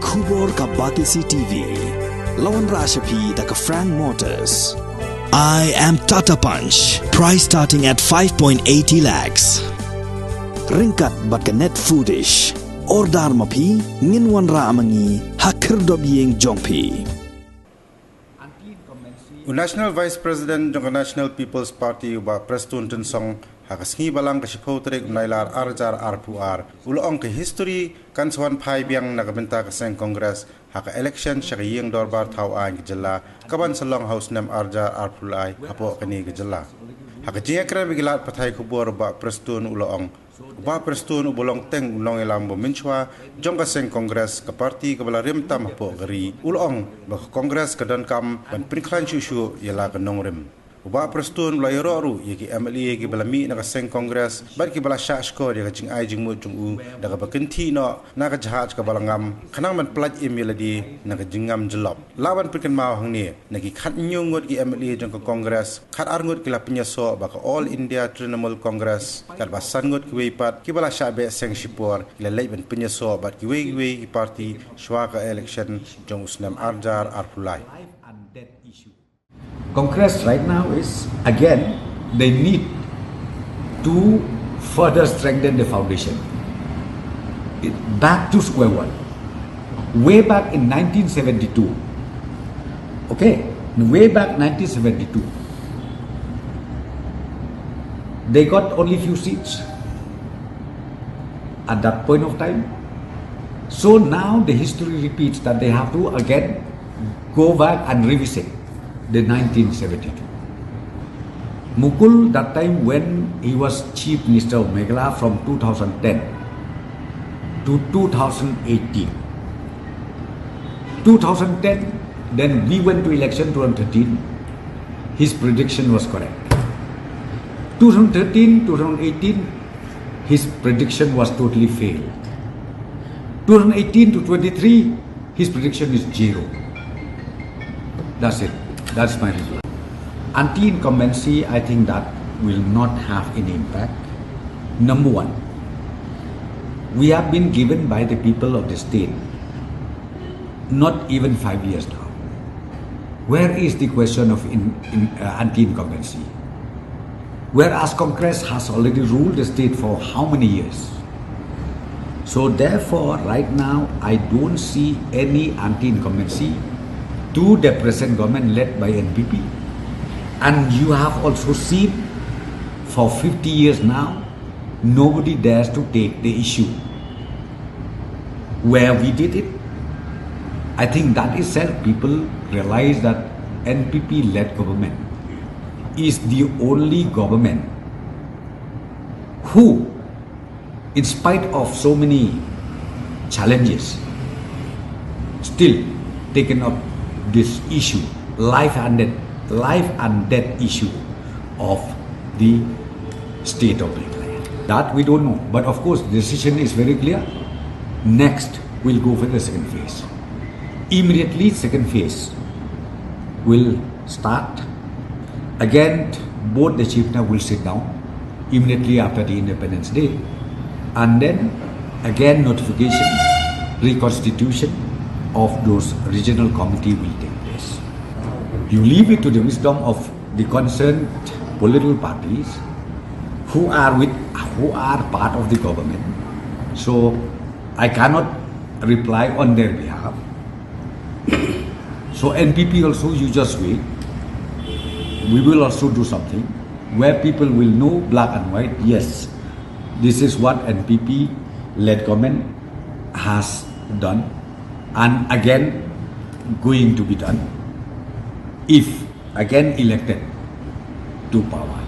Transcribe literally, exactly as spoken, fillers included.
Khubor ka Batesi T V. La wanrah sha phi da ka Frank Motors. I am Tata Punch. Price starting at five point eighty lakhs. Ryngkat bad ka Net Foodish. Order ma phi, ngin wanrah ma ngi ha khyrdop ïing jong phi. U National Vice President jong ka National People's Party, u Bah Prestone Tynsong, ha ka sngi Balang ka shiphew tarik u Nailar ar hajar arphew ar, u la ong ka history kan sa wan phai biang na ka bynta ka seng Congress ha ka election sha ka ïing dorbar thaw aiñ ka jylla, kaban sa long ha u snem ar hajar arphew lai hapoh kane ka jylla. Ha ka jingïakren bad ki lad pathai khubor, u Bah Prestone u la ong, u Bah Prestone uba long teng u nongïalam ba mynshuwa jong ka seng Congress, ka party kaba la rim tam hapoh ka ri, u la ong ba ka Congress ka donkam ban pynkhlaiñ shuh shuh ïa la ka nongrim. U Bah Prestone u la ïaroh ruh ïa ki M L A kiba la mih na ka seng Congress bad kiba la shah shkor ïa ka jingai jingmut jong u da kaba kynthih noh na ka jahaj kaba la ngam, khnang ban pyllait im ïa lade na ka jingngam jyllop. Lah ban pynkynmaw hangne, na ki khathynñiew ngut ki M L A jong ka Congress, khatar ngut ki la pynïasoh ba ka All India Trinamool Congress, katba san ngut kiwei pat kiba la shah beh seng shipor ki la leit ban pynïasoh bad kiwei kiwei ki party shuwa ka election jong u snem ar hajar arphew lai. Congress right now is, again, they need to further strengthen the foundation. It, back to square one. Way back in nineteen seventy-two, okay, way back nineteen seventy-two, they got only few seats at that point of time. So now the history repeats that they have to again go back and revisit the nineteen seventy-two. Mukul, that time when he was Chief Minister of Meghalaya from two thousand ten to two thousand eighteen. two thousand ten, then we went to election two thousand thirteen. His prediction was correct. two thousand thirteen, two thousand eighteen, his prediction was totally failed. two thousand eighteen to twenty-three, his prediction is zero. That's it. That's my result. Anti-incumbency, I think that will not have any impact. Number one, we have been given by the people of the state not even five years now. Where is the question of in, in, uh, anti-incumbency? Whereas Congress has already ruled the state for how many years? So therefore, right now, I don't see any anti-incumbency to the present government led by N P P. And you have also seen, for fifty years now, nobody dares to take the issue where we did it. I think that itself, people realize that N P P-led government is the only government who, in spite of so many challenges, still taken up this issue, life and death, life and death issue of the state of Meghalaya. That we don't know. But of course, the decision is very clear. Next, we'll go for the second phase. Immediately, second phase will start. Again, both the chief minister will sit down immediately after the Independence Day, and then again notification, reconstitution of those regional committee will take place. You leave it to the wisdom of the concerned political parties who are with, who are part of the government. So I cannot reply on their behalf. So N P P also, you just wait. We will also do something where people will know black and white. Yes, this is what N P P-led government has done and again going to be done if again elected to power.